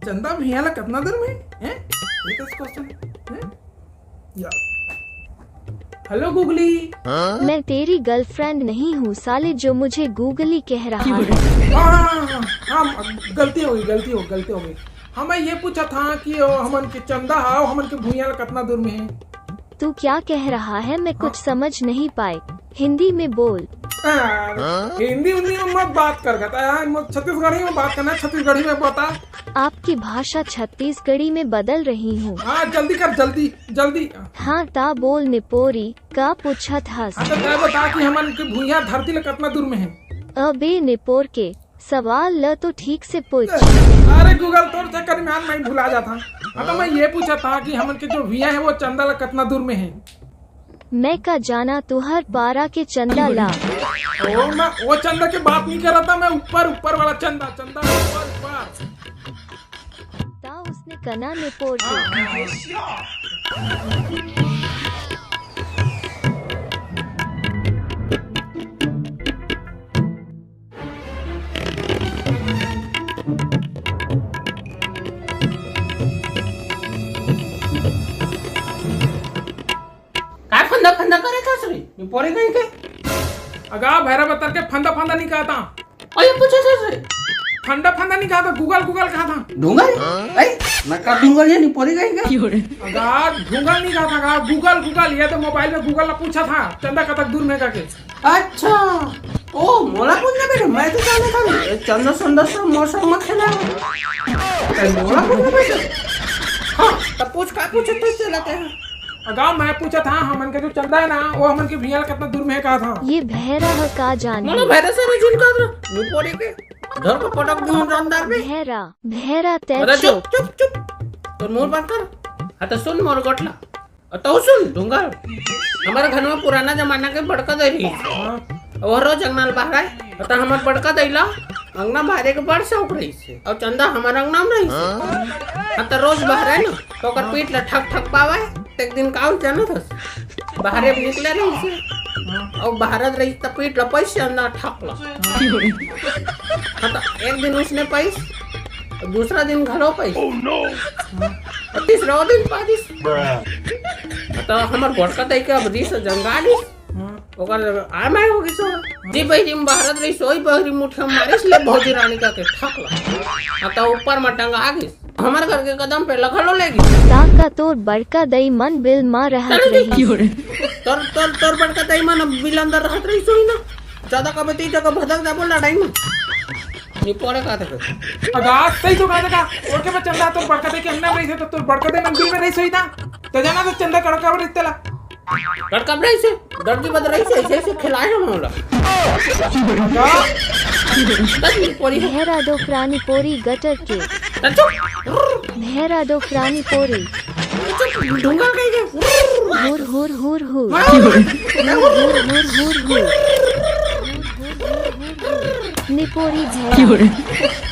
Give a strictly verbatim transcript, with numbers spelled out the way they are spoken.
चंदा भुइयां ला कतना दूर में हे? ये कस question हे? या। Hello Googly। मैं तेरी गर्लफ्रेंड नहीं हूँ साले, जो मुझे गूगली कह रहा है। हाँ, हाँ, हाँ, हाँ, हाँ, गलती हो गई, गलती हो, गलती हो गई। हाँ, मैं ये पूछत हंव कि ओ, हमन के चंदा हे, ओ, हमन के भुइयां ला कतना दूर में हे? तू क्या कह रहा है, मैं कुछ समझ नहीं पाए, हिंदी में बोल। अरे, हिंदी उंदी में मत बात कर, कहता है, हाँ, मत छत्तीसगढ़ी में बात करना, छत्तीसगढ़ी में बता। आपकी भाषा छत्तीसगढ़ी में बदल रही हूँ। हाँ, जल्दी कर, जल्दी, जल्दी। हाँ, त बोल निपोरी, का पूछत हस? हाँ, त तैं बता कि हमन के भुइयां धरती ले कतना दूर में हे? अबे निपोर के, सवाल ल तो ठीक से पूछ। अरे Google, तोर चक्कर में मैं भुला जात हंव। हाँ, त मैं ये पूछत हंव कि हमन के जो भुइयां हे, वो चंदा ले कतना दूर में हे? मैं का जाना तुहर पारा के चंदा ला। ओ, मैं ओ चंदा के बात नहीं करत हंव, मैं ऊपर, ऊपर वाला चंदा, चंदा ऊपर, ऊपर। त उसने कना निपोर के। काय फंदा फंदा करत हस रे? निपोरी कहीं के। अगा भैरा बत्तर के, फंदा फंदा नहीं कहत हंव। अरे पूछत हस रे। फंदा फंदा नहीं कहत हंव, Google Google कहत हंव। ढूंगल? ए, मैं का ढूंगल हे निपोरी कहीं के? अगा ढूंगल नहीं कहत हंव, अगा Google Google, ये तो मोबाइल में Google ला पूछत हंव, चंदा कतक दूर में हे कहिके। अच्छा, ओ, मोला पूछना बेटा, मैं तो जाने था नहीं। ए, चंदा संदा से मोर संग मत खेला। ए, मोला पूछना बेटा। हाँ, त पूछ, का पूछे तू चला के? अगा, मैं पूछत हंव, हमन के जो चंदा हे ना, वो हमन के भुइयां ले कतना दूर में हे कहत हंव। ये भैरा ह का जान मोला भैरा से रुझान कर दो। निपोरी के। धर के पटक दूं अंदर में। भैरा, भैरा तैं अरे चुप, चुप। चुप, चुप। तोर मुंह बंद कर। हाँ, त सुन मोर गोठला। अउ तहूं सुन, ढूंगल। हमर घर में पुराना जमाना के बड़का दाई रहिस। हाँ। वो रोज अंगना ले बहारय। त हमर बड़का दाई ला अंगना बहारे के बड़ शौक रहिस। अउ चंदा हमर अंगना में रहिस। हाँ, त रोज बहारय ना, त ओकर पीठ ला ठक ठक पावय। एक दिन का होइस जानत हस? बहारे निकले रहिस। हाँ। अउ बहारत रहिस त पीठ ला पाइस चंदा ठक ला। हाँ, त एक दिन उसने पाइस, दूसरा दिन घलो पाइस। अउ तीसरा दिन पाइस। त हमर बड़का दाई के अब रीस जंगा लिस। हाँ। ओकर आय माय हो गिस। जी बहिरी में बहारत रहिस, ओही बहिरी मुठिया मारिस ले भौजी रानी कहिके ठक ला। हाँ, त ऊपर म टंगा गिस। हमर घर के कदम पे लखलो ले गिस। त का तोर बड़का दाई मन बिल म रहत रहिस? तोर, तोर, तोर बड़का दाई मन बिल अंदर रहत रहिस होही ना। जादा कबे तइसे का भदक जाबो लड़ाई में। निपोरे का देखे। अगा, सही तो कहा था, ओकर के बाद चंदा तोर बड़का दाई के अंगना में रहिस हे, त तोर बड़का दाई मन बिल में रहिस होही ना। त जाना त चंदा कड़का बड़ तेला। कड़का बड़ रहिस हे, दर्जी बद रहिस हे, ऐसे, ऐसे खिलाए हम होला। अगा। बस निपोरी हे। भैरा दो प्राणी पोरी गटर के। चुप। भैरा दो प्राणी पोरी। चुप, ढूंगल कहीं के। हुर, हुर, हुर, हुर। मारो। हुर, हुर, हुर, हुर, हुर। निपोरी भैरा।